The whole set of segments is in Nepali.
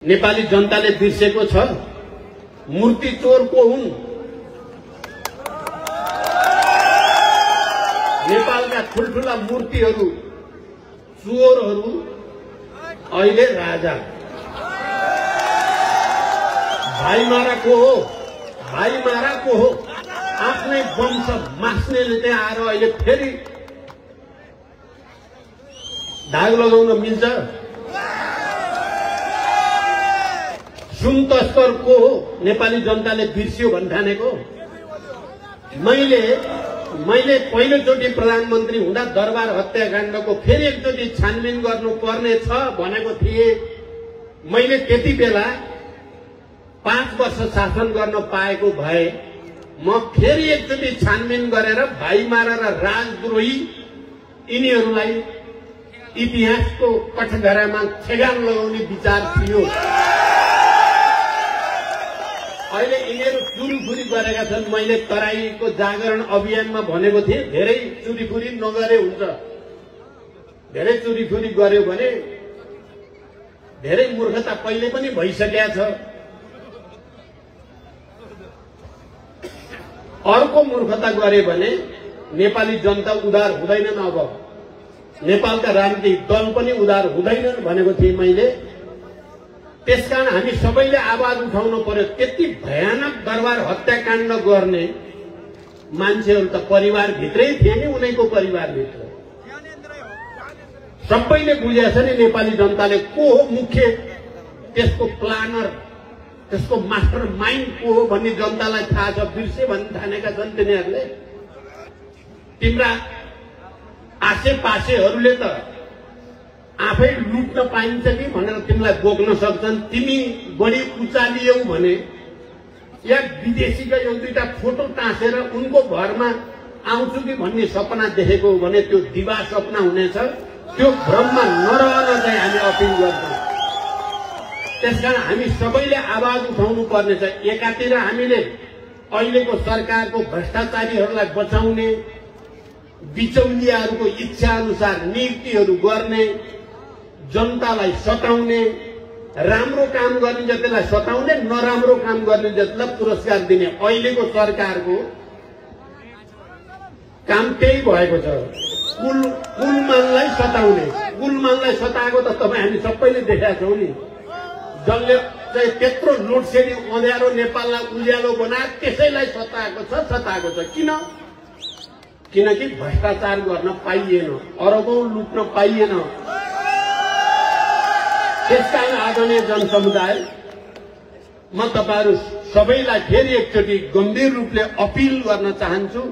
नेपाली जनताले बिर्सेको छ। मूर्ति चोर को हुन्? नेपालका ठुल्ठुला मूर्तिहरू चोरहरू अहिले राजा। भाइमारा को हो? भाइमारा को हो? आफ्नै वंश मास्नेले त्यहाँ आएर अहिले फेरि दाग लगाउन मिल्छ? सुन तस्कर को हो? नेपाली जनताले बिर्सियो भन्न ठानेको। मैले पहिलोचोटि प्रधानमन्त्री हुँदा दरबार हत्याकाण्डको फेरि एकचोटि छानबिन गर्नुपर्ने छ भनेको थिएँ। मैले त्यति बेला 5 वर्ष शासन गर्न पाएको भए म फेरि एकचोटि छानबिन गरेर भाइमारा र राजद्रोही यिनीहरूलाई इतिहासको कठघरामा ठेगान लगाउने विचार थियो। अहिले यिनीहरू चुरीफुरी गरेका छन्। मैले तराईको जागरण अभियानमा भनेको थिएँ, धेरै चुरीफुरी नगरे हुन्छ। धेरै चुरीफुरी गर्यो भने धेरै मूर्खता पहिले पनि भइसकेका छ। अर्को मूर्खता गरे भने नेपाली जनता उदार हुँदैनन्। अब नेपालका राजनीतिक दल पनि उदार हुँदैनन् भनेको थिएँ मैले। त्यसकारण हामी सबैले आवाज उठाउनु पर्यो। त्यति भयानक दरबार हत्याकाण्ड गर्ने मान्छेहरू त परिवारभित्रै थिए नि, उनीको परिवारभित्र। सबैले बुझेछ नि नेपाली जनताले को हो मुख्य त्यसको प्लानर, त्यसको मास्टर माइन्ड को हो भन्ने जनतालाई थाहा छ। बिर्से भन्ने ठानेका छन् तिनीहरूले। तिम्रा आसेपासेहरूले त आफै लुट्न पाइन्छ कि भनेर तिमीलाई बोक्न सक्छन्। तिमी बढी उचालियौ भने या विदेशीका एक दुईटा फोटो टाँसेर उनको घरमा आउँछु कि भन्ने सपना देखेको हो भने त्यो दिवा सपना हुनेछ। त्यो भ्रममा नरहन चाहिँ हामी अपिल गर्छौँ। त्यसकारण हामी सबैले आवाज उठाउनु पर्नेछ। एकातिर हामीले अहिलेको सरकारको भ्रष्टाचारीहरूलाई बचाउने, बिचौलियाहरूको इच्छा अनुसार नियुक्तिहरू गर्ने, जनतालाई सताउने, राम्रो काम गर्ने जतिलाई सताउने, नराम्रो काम गर्ने जतिलाई पुरस्कार दिने अहिलेको सरकारको काम त्यही भएको छ। कुलमानलाई सताउने, कुलमानलाई सताएको त तपाईँ हामी सबैले देखेका छौँ नि। जसले चाहिँ त्यत्रो लोडसेडिङ अँध्यारो नेपाललाई उज्यालो बनाएर त्यसैलाई सताएको छ। किनकि भ्रष्टाचार गर्न पाइएन, अरबौं लुट्न पाइएन। त्यसकारण आदरणीय जनसमुदाय, म तपाईहरू सबैलाई फेरि एकचोटि गम्भीर रूपले अपिल गर्न चाहन्छु।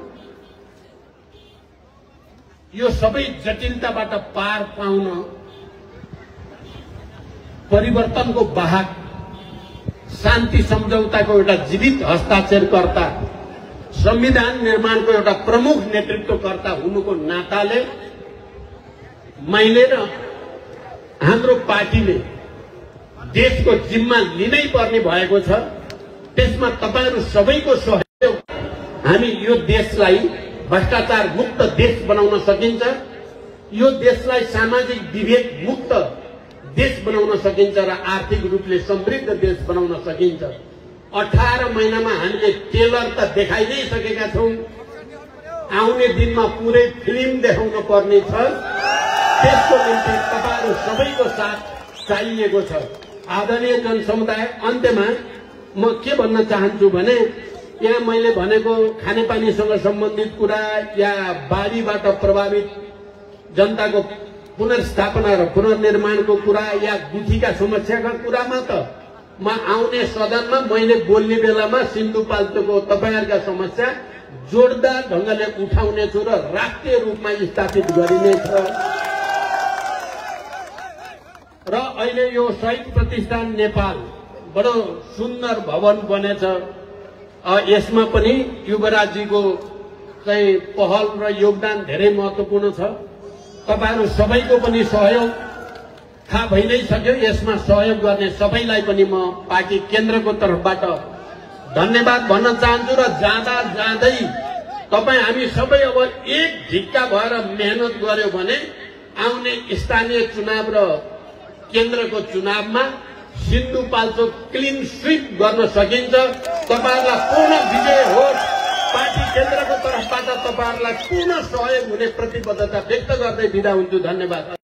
यो सबै जटिलताबाट पार पाउन परिवर्तनको वाहक, शान्ति सम्झौताको एउटा जीवित हस्ताक्षरकर्ता, संविधान निर्माणको एउटा प्रमुख नेतृत्वकर्ता हुनुको नाताले मैले र हाम्रो पार्टीले देशको जिम्मा लिनै पर्ने भएको छ। त्यसमा तपाईहरू सबैको सहयोग, हामी यो देशलाई भ्रष्टाचार मुक्त देश बनाउन सकिन्छ। यो देशलाई सामाजिक विभेद मुक्त देश बनाउन सकिन्छ र आर्थिक रूपले समृद्ध देश बनाउन सकिन्छ। 18 महिनामा हामीले टेलर त देखाइ नै सकेका छौं। आउने दिनमा पुरै फिल्म देखाउन पर्ने छ। त्यसको निम्ति तपाईहरू सबैको साथ चाहिएको छ। आदरणीय जनसमुदाय, अन्त्यमा म के भन्न चाहन्छु भने यहाँ मैले भनेको खानेपानीसँग सम्बन्धित कुरा या बाढीबाट प्रभावित जनताको पुनर्स्थापना र पुनर्निर्माणको कुरा या गुठीका समस्याका कुरामा त म आउने सदनमा मैले बोल्ने बेलामा सिन्धुपाल्चोकको तपाईहरुका समस्या जोडदार ढंगले उठाउने छु र राष्ट्रिय रूपमा स्थापित गरिनेछ। र अहिले यो शहीद प्रतिष्ठान नेपाल बडो सुन्दर भवन बनेछ। यसमा पनि युवराजजीको चाहिँ पहल र योगदान धेरै महत्त्वपूर्ण छ। तपाईहरु सबैको पनि सहयोग थाहा भइ नै सक्यो। यसमा सहयोग गर्ने सबैलाई पनि म पार्टी केन्द्रको तर्फबाट धन्यवाद भन्न चाहन्छु। र जाँदा जाँदै तपाई हामी सबै अब एक ढिक्का भएर मेहनत गर्यो भने आउने स्थानीय चुनाव र केन्द्रको चुनावमा सिन्धुपाल्चोक क्लिन स्वीप गर्न सकिन्छ। तपाईहरुलाई पूर्ण विजय होस्। पार्टी केन्द्रको तर्फबाट तपाईहरुलाई पूर्ण सहयोग हुने प्रतिबद्धता व्यक्त गर्दै बिदा हुन्छु। धन्यवाद।